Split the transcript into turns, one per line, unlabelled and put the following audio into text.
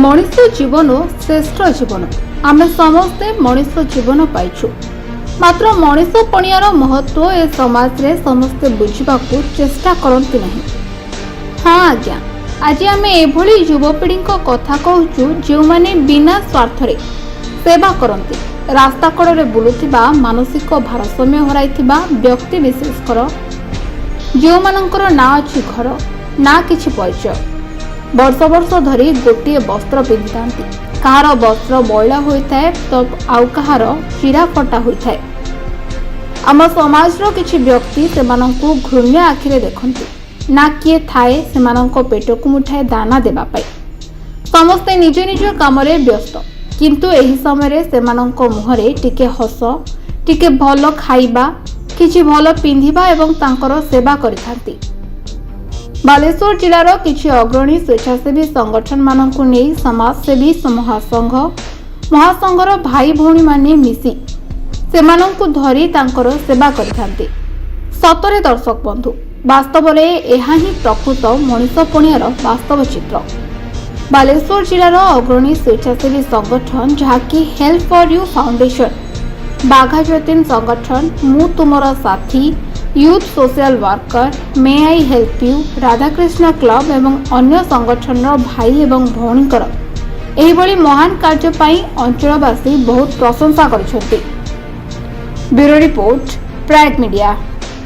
ମଣିଷ ଜୀବନ ଶ୍ରେଷ୍ଠ ଜୀବନ। ଆମେ ସମସ୍ତେ ମଣିଷ ଜୀବନ ପାଇଛୁ, ମାତ୍ର ମଣିଷ ପଣିଆର ମହତ୍ଵ ଏ ସମାଜରେ ସମସ୍ତେ ବୁଝିବାକୁ ଚେଷ୍ଟା କରନ୍ତି ନାହିଁ। ହଁ ଆଜ୍ଞା, ଆଜି ଆମେ ଏଭଳି ଯୁବପିଢ଼ିଙ୍କ କଥା କହୁଛୁ, ଯେଉଁମାନେ ବିନା ସ୍ୱାର୍ଥରେ ସେବା କରନ୍ତି। ରାସ୍ତା କଡ଼ରେ ବୁଲୁଥିବା, ମାନସିକ ଭାରସାମ୍ୟ ହରାଇଥିବା ବ୍ୟକ୍ତି ବିଶେଷଙ୍କର, ଯେଉଁମାନଙ୍କର ନା ଅଛି ଘର ନା କିଛି ପରିଚୟ, ବର୍ଷ ବର୍ଷ ଧରି ଗୋଟିଏ ବସ୍ତ୍ର ପିନ୍ଧିଥାନ୍ତି। କାହାର ବସ୍ତ୍ର ମଇଳା ହୋଇଥାଏ ତ ଆଉ କାହାର ଚିରା ଫଟା ହୋଇଥାଏ। ଆମ ସମାଜର କିଛି ବ୍ୟକ୍ତି ସେମାନଙ୍କୁ ଘୃଣ୍ୟ ଆଖିରେ ଦେଖନ୍ତି। ନା କିଏ ଥାଏ ସେମାନଙ୍କ ପେଟକୁ ମୁଠାଏ ଦାନା ଦେବା ପାଇଁ। ସମସ୍ତେ ନିଜ ନିଜ କାମରେ ବ୍ୟସ୍ତ, କିନ୍ତୁ ଏହି ସମୟରେ ସେମାନଙ୍କ ମୁହଁରେ ଟିକେ ହସ, ଟିକେ ଭଲ ଖାଇବା, କିଛି ଭଲ ପିନ୍ଧିବା ଏବଂ ତାଙ୍କର ସେବା କରିଥାନ୍ତି। ବାଲେଶ୍ୱର ଜିଲ୍ଲାର କିଛି ଅଗ୍ରଣୀ ସ୍ୱେଚ୍ଛାସେବୀ ସଂଗଠନମାନଙ୍କୁ ନେଇ ସମାଜସେବୀ ମହାସଂଘ, ମହାସଂଘର ଭାଇ ଭଉଣୀମାନେ ମିଶି ସେମାନଙ୍କୁ ଧରି ତାଙ୍କର ସେବା କରିଥାନ୍ତି। ସତରେ ଦର୍ଶକ ବନ୍ଧୁ, ବାସ୍ତବରେ ଏହା ହିଁ ପ୍ରକୃତ ମଣିଷ ପଣିଆର ବାସ୍ତବ ଚିତ୍ର। ବାଲେଶ୍ୱର ଜିଲ୍ଲାର ଅଗ୍ରଣୀ ସ୍ୱେଚ୍ଛାସେବୀ ସଂଗଠନ, ଯାହାକି help for you foundation, Bagha Jatin ସଂଗଠନ, ମୁଁ ତୁମର ସାଥୀ, youth social worker, May I help you, Radhakrishna club ଏବଂ ଅନ୍ୟ ସଂଗଠନର ଭାଇ ଏବଂ ଭଉଣୀଙ୍କର ଏହିଭଳି ମହାନ କାର୍ଯ୍ୟ ପାଇଁ ଅଞ୍ଚଳବାସୀ ବହୁତ ପ୍ରଶଂସା କରିଛନ୍ତି। Bureau report, Prayag media.